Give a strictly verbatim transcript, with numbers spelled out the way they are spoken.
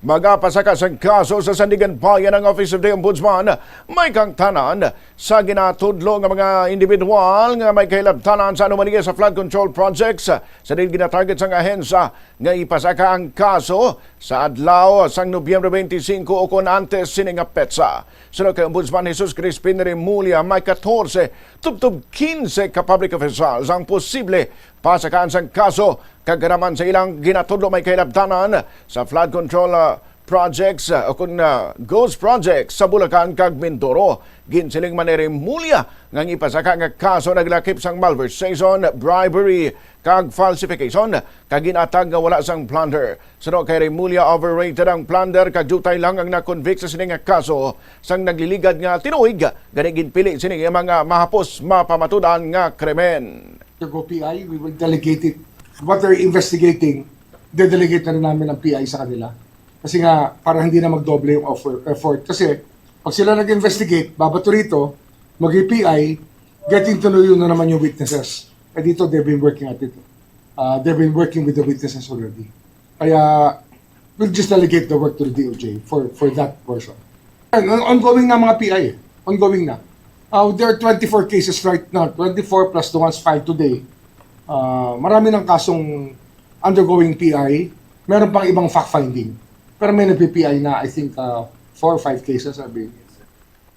Magapasaka sang kaso sa Sandiganbayan ang Office of the Ombudsman, may kahangtanan sa ginatudlo nga mga individual nga may kahilabtanan sa anomalya sa flood control projects. Sa diin ginatarget sang ahensya nga ipasaka ang kaso sa adlaw sang Nobyembre twenty-five o kon antes sini nga petsa. Suno kay Ombudsman Jesus Crispin Remulla, may katorse tubtob kinse ka public officials ang posible pasakaan sang kaso, kag ara man sa ilang ginatudlo may kahilabtanan sa flood control, ah, projects, ah, o kon, ah, ghost projects sa Bulacan kag Mindoro. Ginsiling man ni Remulla nga ang ipasaka nga kaso naglakip sang malversation, bribery, kag falsification, kag ginatag nga wala sang plunder. Suno kay Remulla, overrated ang plunder kag diutay lang ang na-convict sa sini nga kaso sang nagliligad nga tinuig, gani ginpili sini nga mga mahapos mapamatud-an nga krimen. To go P I, we will delegate it. What they're investigating, dedelegate na rin namin ang P I sa kanila. Kasi nga, para hindi na magdoble yung offer, effort. Kasi, pag sila nag-investigate, babato rito, mag-P I, getting to know you na naman yung witnesses. Eh dito, they've been working at it. Uh, they've been working with the witnesses already. Kaya, we'll just delegate the work to the D O J for, for that portion. And on- ongoing na mga P I eh. Ongoing na. Uh, there are twenty-four cases right now. Twenty-four plus the ones filed today. Uh, marami ng kasong undergoing P I. Meron pang ibang fact-finding. Pero may nagpi-P I na, I think, uh, four or five cases are being